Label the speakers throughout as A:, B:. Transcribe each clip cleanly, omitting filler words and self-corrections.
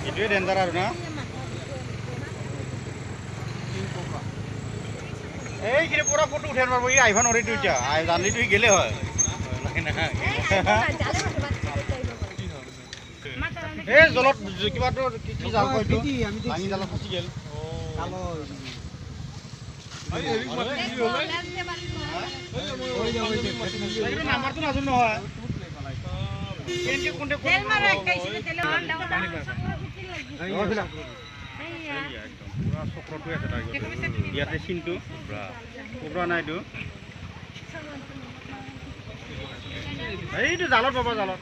A: এইটোৱে ডেঞ্জাৰ আৰু না এইখিনি পুৰা ফটো উঠাই নোৱাৰিব ই আহিব নোৱাৰিতো এতিয়া জানিতো সি গেলে হয় এই জলত কিবাটো কি জাল কয় এইটো ভাঙি জালত ফচি গেল নাম্বাৰটো নাজানো নহয় চক্ৰটোৱে আছে ইয়াতে চিনটো কোবৰা নাইতো এইটো জালত পাবা জালত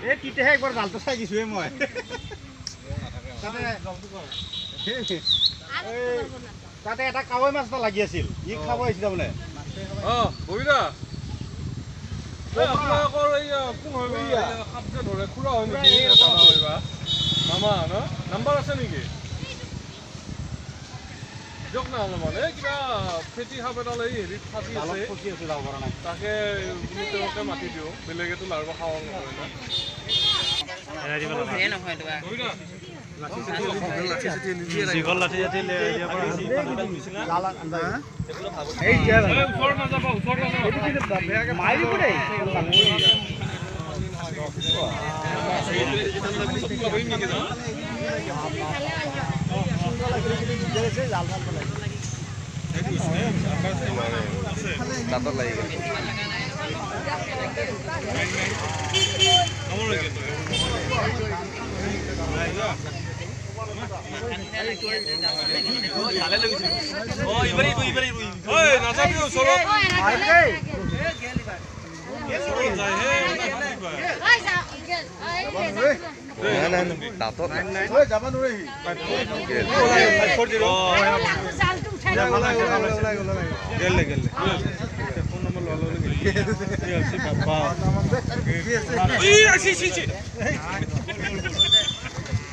A: এই তেতিয়াহে একবাৰ জালটো চাই দিছোঁৱে মই তাতে এটা কাৱৈ মাছ এটা লাগি আছিল ই খাব আহিছিল তাৰমানে
B: নাম্বাৰ আছে নেকি দিয়ক না অলপমান এই কিবা ফেটি সাপ এডাল এই হেৰিত ফাঁচি আছে তাকে তেওঁকে মাতি দিওঁ বেলেগেতো লাৰুব খাব নকৰে না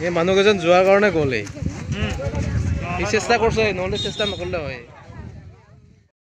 C: এই মানুহকেইজন যোৱাৰ কাৰণে গ'লেই চেষ্টা কৰিছে, নহ'লে চেষ্টা নকৰিলে হয়।